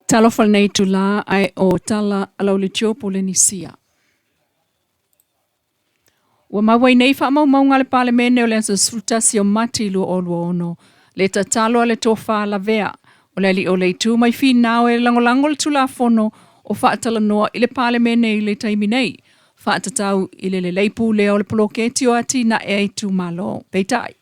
Talofa lenei itulā ae o tala a lau Litio Polenisia. Ua maua i nei faamaumauga a le Palemene o le aso 11 o Mati 2026 le tatalo a le Tofa Lavea o le alii o le Itu mai Finao e lagolago le Tulafono o faatalanoa i le Palemene i le taimi nei, faatatau i le lelei pulea o le poloketi o atinae a itumalo. Peitai,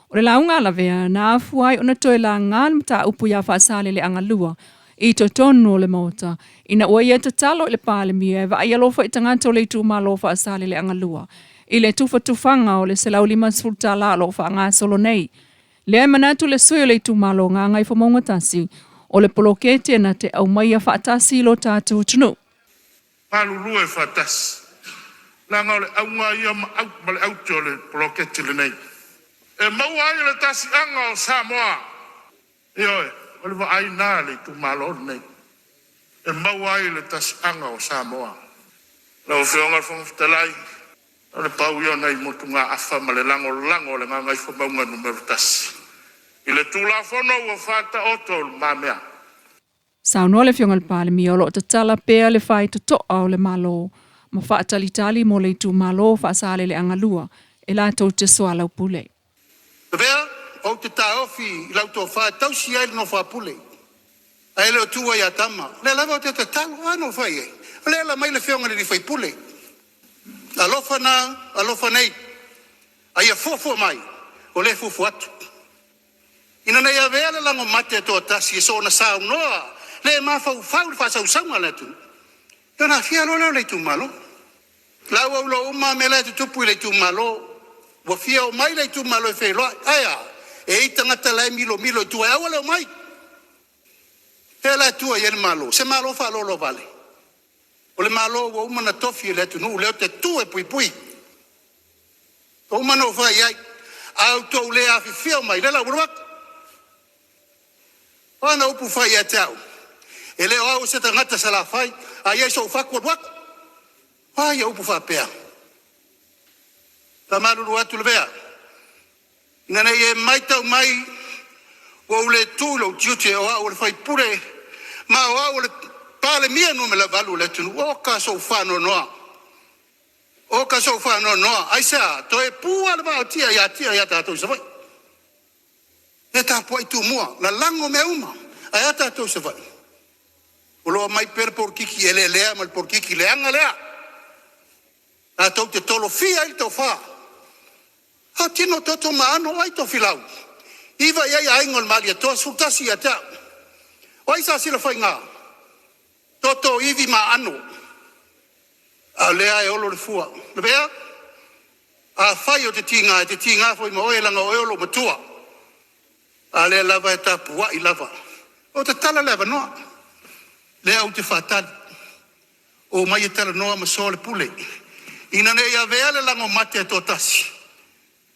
o le lauga a Lavea na afua ai ona toe laga le mataupu ia Faasaleleaga 2 i totonu o le Maota ina ua ia tatalo i le Palemia e vaai alofa i tagata o le itumalo Faasaleleaga 2 i le tufatufaga o le $150 o lo o faagasolo nei. Lea e manatu le sui o le itumalo Gagaifomauga 1 o le poloketi e na te aumaia faatasi i lo tatou atunuu. Galulue faatasi, leaga o le auga ia ma au ma le aute o le poloketi lenei, e maua ai le tasi'aga o Samoa. Ioe, o le vaai lena a le itumalo lenei, e maua ai le tasi'aga o Samoa. Lau Afioga i le Fofoga Fetalai, o le pau ia o nai motugaafa ma le lagolago a le Gagaifomauga Nu.1 i le Tulafono ua faataoto i lumamea. Saunoa le Afioga i le Palemia o lo o tatala pea le faitotoa o le Malo ma faatalitali mo le itumalo o Faasaleleaga 2 e latou te soalaupule. Lavea, ou te taofi i lau tofa e tausi ai le nofo a pule, ae le o tuua ia tama. O lea lava ou te tatalo, a na ou fai i ai, o lea e ala mai le afioga i le sui usufono. Alofa na, alofa nei, a ia fuafua mai, o lea e fuafua atu. Ina ne i avea le lago mate toatasi e soona saunoa le mafaufau i le faasausauga a le atunuu, ia ona aafia loa lea o le itumalo. La ua iloa uma lava mea la e tutupu i le itumalo. Ua fia omai le itumalo e feiloai, ae a? E i ai tagata la e milomilo i tua e aua le omai. O fea la e tua i ai le Malo? Se malo faaloaloa vale. O le Malo ua uma ona tofi e le atunuu lea ou te tu e puipui. Ua uma ona ou fai i ai, a outou le afifio mai, o lea la ua alu atu. O a na upu fai ia te au, e le o au o se tagata Salafai, a i ai sou fatu, alu atu. O a ia upu faapea? Faamalulu atu Lavea, ina ne i e matau mai ua ou le tu i lou tiute o au o le sui usufono ma o au o le Palemia numera 8 o le atunuu. Oka sou faanoanoa, oka sou faanoanoa. Aisea? Toe pua le vaa o tia ia tia ia tatou i Savaii. E tapuai Tumua, lalago mea uma. Ae a tatou i Savaii? O lo o aumai pea le polokiki elelea ma le polokiki leaga lea. Tatou te tolofia ai le tofa. A tino toto ma ano, o ai Tofilau? 9 i ai aiga o le Malietoa, 11 ia te au. O ai Sasila Faiga? Toto ivi ma aano, a o lea e olo le fua. Lavea, afai ou te tiga, e te tiga foi ma oe leaga o oe o lou matua, a o lea lava e tapuai lava. O tatala le avanoa, lea ou te faatali, omai e talanoa ma soalepule, ina ne i avea le lago mate e toatasi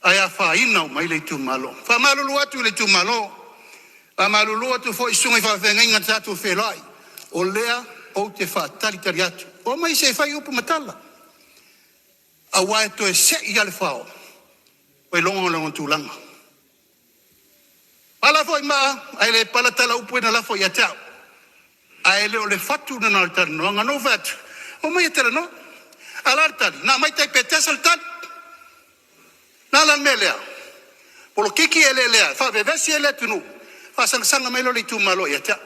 ae afaina uma ai le itumalo. E faamalulu atu i le itumalo, faamalulu atu foi i susuga i faafeagaiga na tatou feiloai, o lea ou te faatalitali atu. Omai se i fai upu ma tala, aua e toe sei lava le fao ua iloga lona tulaga. Pala foi maa ae le pala tala upu ia na lafo ia te au. Ae le o le fatu lena o le talanoaga. Na ou fai atu, omai e talanoa. A o le a le tali? Na aumai tai Petesa le tali. O le a la le mea lea? Polokiki eleelea e faavevesi ai le atunuu, faasagasala mai lea o le itumalo ia te au.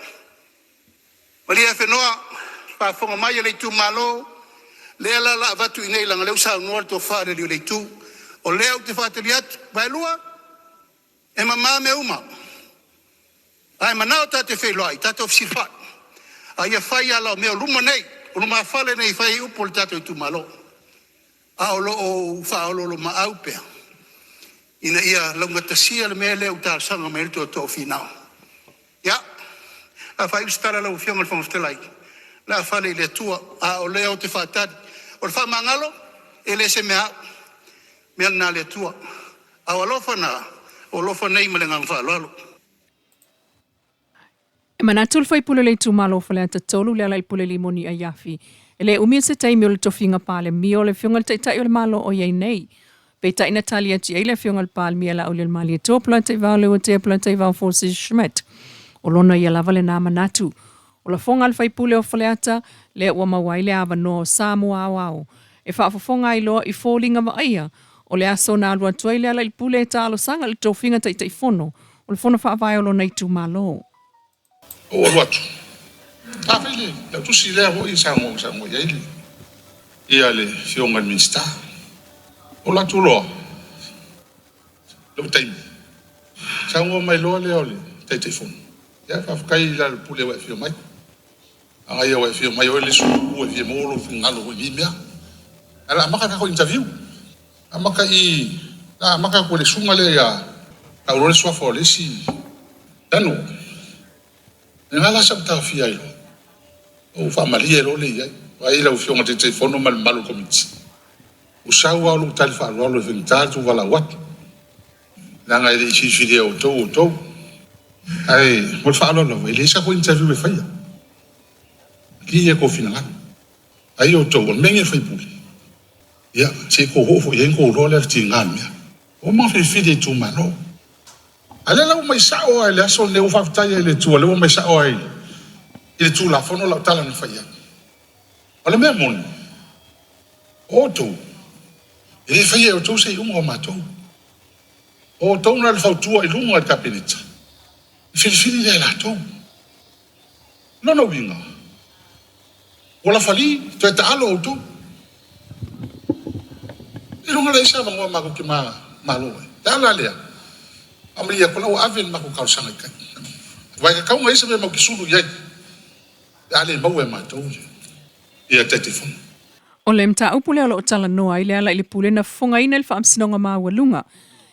Malie Afenoa, faafofoga mai a le itumalo, lea la o le a avatu i inei leaga o lea ua saunoa le tofa i le alii o le itu. O lea ou te faatali atu. Vaelua, e mama mea uma, a e manao ta te feiloai, tatou fesilafai, a ia fai ala o mea o luma nei, o lumafale nei e fai ai upu a le tatou itumalo. A o lo o ou faaoloolomaau pea ina ia laugatasia le mea lea ua talosaga mai ai le tootoo o Finao. Ia, o le a faaiu se tala lau Afioga i le Fofoga Fetalai, o le a fale i le Atua, a o lea ou te faatali. O le faamagalo, e le o se mea a au, o le mea lena a le Atua. A o alofa na, o alofa nei ma le agaga faaaloalo. E manatu le sui usufono o le itumalo o Faleata 3 Lealailepule Limoni Aiafi, e le umi se taimi o le tofiga Palemia o le Afioga i le Taitai o le Malo o i ai nei. Peitai na tali atu i ai le Afioga i le Palemia Laaulialemalietoa Polataivao Leuatea Polataivao Fosi Schmidt, o lona ia lava lena manatu. O lafoga a le faipule o Faleata lea ua maua ai le avanoa o Samoa Aoao e faafofoga ai loa i foliga vaaia o le aso na alu atu ai Lealailepule e talosaga i le tofiga Taitaifono o le Fono Faavae o lona itumalo. Ou alu atu, a fai le lau tusi lea foi e saunoa saunoa i ai le ia le afioga i le Minisita. Ou alu atu loa lou taimi, saunoa mai loa lea o le Taitaifono. Ia faafetai i Lealailepule ua e afio mai. A ia ua e afio mai oe le isi ua e fia maua lou finagalo foi i nei mea. Ae o le a amata le tatou interview. Amata i la amata atu i le susuga lea ia tau loa le suafa o le isi Dano. Lena la sa ou taofia ai loa. Ou faamalie loa lea i ai. Vaai lau Afioga i le Taitaifono ma le mamalu o le Komiti. Ua sau lava lou tali faaaloalo e faigata le tou valaau atu. Leaga e le i filifilia e outou outou. Ae mo le faaaloalo lava, e leai sa tou interview e faia. Malie ia tou finagalo. Ai outou, o le mea lenei a le sui usufono. Ia, se i tou oo foi i ai ona outou iloa lea o le tiga o le mea. Ua uma ona filifili e itumalo. A o lea la ua aumai sao lava i le aso lenei, ua faafetai ai i le Atua, o lea ua aumai sao lava i le Tulafono lau tala na fai ai. O le mea moni, o outou, e le faia e outou se iuga o matou. O outou na o le fautua i luga i le Kapeneta, e filifili lea e latou. O lona uiga, ua lafali, toe taalo outou. I luga leai se avanoa matou te malo ai. Le ala lea, faamalie atu la ua ave le matou talosaga i tai. Aua e tatau ona i ai se mea matou te sulu i ai pe a le maua e matou ia Taitaifono. O le mataupu lea o lo o talanoa ai Lealailepule na fofogaina i le Faamasinoga Maualuga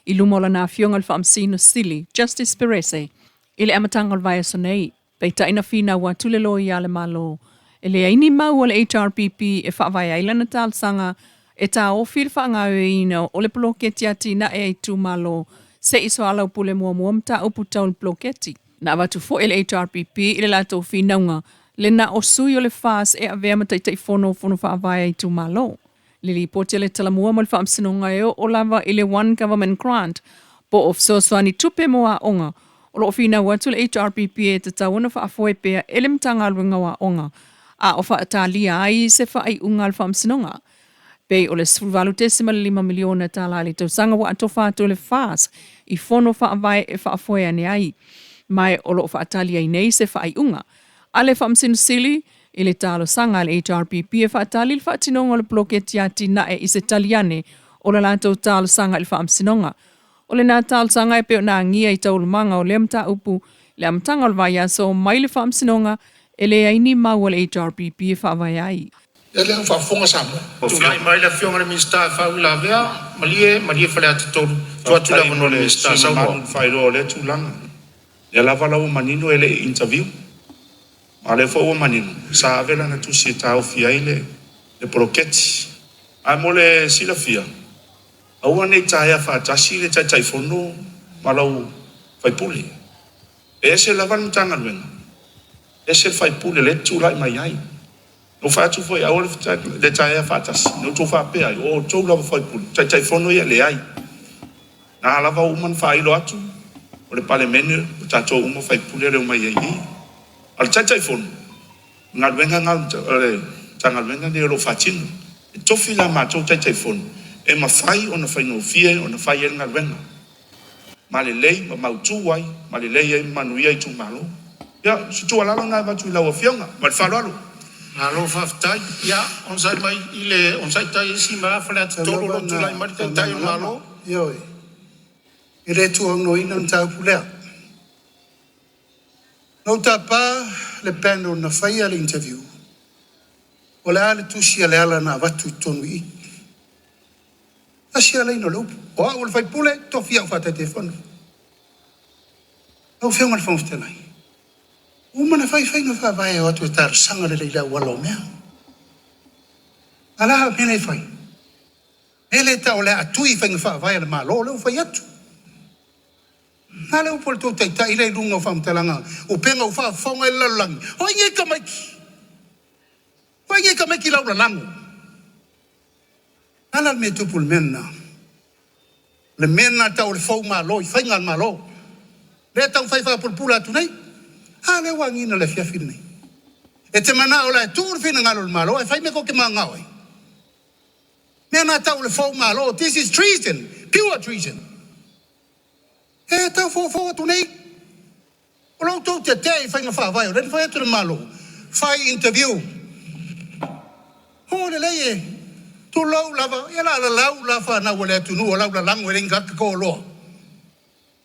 i luma o lana Afioga i le Faamasino Sili, Justice Perese, i le amataga o le vaiaso nei. Peitai na finau atu le loia a le Malo, e leai ni mau a le HRPP e faavae ai lana talosaga e taofi le faagaoioiina o le poloketi atinae a itumalo se i soalaupule muamua mataupu tau le poloketi. Na avatu foi e le HRPP i le latou finauga le na o sui o le FAS e avea ma Taitaifono o Fono Faavae a itumalo. Le lipoti a le Talamua mo le Faamasinoga e oo lava i le One Government Grant po o fesoasoani tupe mo aoga o lo o finau atu le HRPP e tatau ona faafoe pea e le Matagaluega o Aoga a o faatalia ai se faaiuga a le Faamasinoga. Pei o le $18.5 miliona tala i le tausaga ua atofa atu e le FAS i fono faavae e faafoe ane ai, ma o lo o faatali ai nei se faaiuga a le Faamasino Sili i le talosaga a le HRPP e faatali le faatinoga o le poloketi atinae i se tali ane o le latou talosaga i le Faamasinoga. O lena talosaga e pei ona agia i taualumaga o lea mataupu i le amataga o le vaiaso mai le Faamasinoga e leai ni mau a le HRPP e faavae ai. Ia lea ua faafofoga Samoa. Tulai mai le Afioga i le Minisita e faauilavea, malie, malie Faleata 3, tuu atu le Faafetai avanoa mo i le le Minisita. sui Saunoa. mamalu na faailoa o lea tulaga. Lea lava la ua manino e le i interview. A o lea foi ua manino sa ave lana tusi e taofi ai le le poloketi. Ae mo le silafia, aua ne i taea faatasi le Taitaifono ma lau faipule. E ese lava le Matagaluega, ese le faipule lea e te tulai mai ai. Na ou fai atu foi, aua le taea faatasi. Na outou faapea ai, o outou lava faipule, Taitaifono ia, leai. Na lava ua uma ona faailo atu, o le Palemene, o tatou uma faipule lea e omai ai i i. A o le Taitaifono, o galuega na o le Matagaluega lenei o lo o faatino. E tofi la matou Taitaifono e mafai ona faigofie ona fai ai le galuega ma lelei ma mautu ai ma lelei ai ma manuia itumalo. Ia, o se tuualalo lena e avatu i lau Afioga. Ma le faaaloalo. Malo faafetai. Ia, onosai mai i le onosai tai isi ma Faleata Tau 3 o lava lo o ina tulai mai le Taitai o le faamalamalama. Malo. Ioe, e le tuuaunoaina le mataupu lea. Na ou tapa le panel na faia le interview, o le a le tusi a Leala na avatu i totonu i i. Tasi lava laina o le upu, o au o le faipule, tofi au faa-Taitaifono. Lau Afioga i le Fofoga Fetalai, ua uma ona fai faiga faavae e o atu e talosaga lelei i le auala o mea. A o le a le mea lea e fai? E le tau o le a tui faiga faavae a le Malo, lea ua fai atu. A le upu a le tou taitai lea i luga o faamatalaga upega ua faafofoga i le lalolagi, o ai nei tamaiti? O ai nei tamaiti laulalago? A la le mea e tupu i le mea lena? O le mea lena e tau o le fou malo i faiga a le Malo. Lea e taumafai e faapulapula atu nei. A lea ua agiga i le afiafi lenei. E te manao la e tuu le finagalo o le Malo ae fai mea tou te mananao ai. Mea na tau o le fou Malo, this is treason, pure treason. E tau foufou atu nei. O la outou tetee i faiga faavae, o lea na fai atu le Malo, fai interview. O lelei e, tulou lava, ia la lalau la fanau a le atunuu o lau lalago e le ni toloa.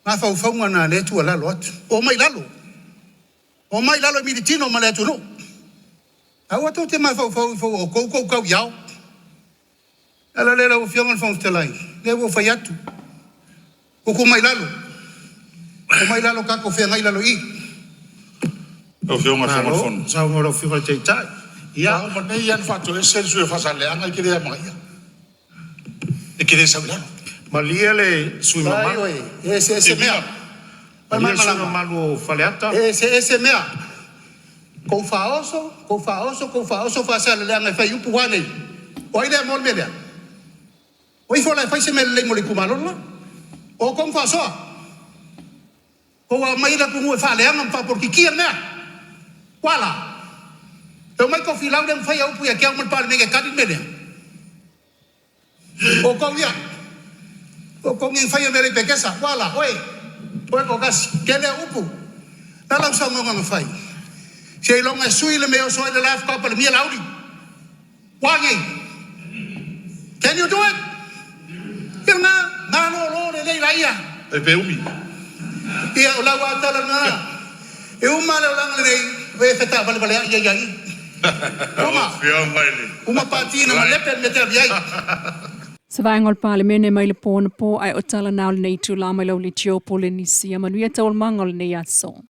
Mafaufauga na lea e tuualalo atu. Omai lalo. Omai lalo i militino ma le atunuu. Aua tou te mafaufau ifo ua outou tou tau i ao. O le ala lea lau Afioga i le Fofoga Fetalai, lea ua ou fai atu. Tutu mai lalo. Omai lalo tatou feagai i lalo i i. Lau Afioga i le Fofoga o le Malo Fono. saunoa lau Afioga i le Taitai. Ia, A uma nei lava ona faatoese le sui usufono o Faasaleleaga e te le amanaia. E te le sau i lalo. Malie le sui usufono Vai mamalu, oe, e eseese mea. Fai malie le sui usufono malamalama. mamalu o Faleata. E eseese mea. Kou faaoso, kou faaoso, kou faaoso Faasaleleaga e fai upu ua nei. O ai lea mo le mea lea? O ifo la e fai se mea lelei mo le itumalo le la. O outou na faasoa. Kou aumai le atunuu e faaleaga ma faapolokikia le mea. Ua la. E omai tofilau lea ma fai upu ia te au ma le Palemene e tali le mea lea. O kou ia. O kou ni fai mea le pekesa. Ua la, oe. Oe toatasi. Tele au upu. La lau saunoaga na fai. Seiloga e sui le mea o oso ai le la faatoa palemia Laauli. Ua nei. Can you do it? Ia na, malolo lelei laia. E pe umi. Ia o lau atala na. E uma le olaga lenei, e fetavalevale ai ia ia. Uma, Afioga i le uma pati na malepe le mea te alu ai. Se vaega o le Palemene mai le po anapo, ae o tala na o lenei itula mai lau litio Polenisia. Manuia taualumaga o lenei aso.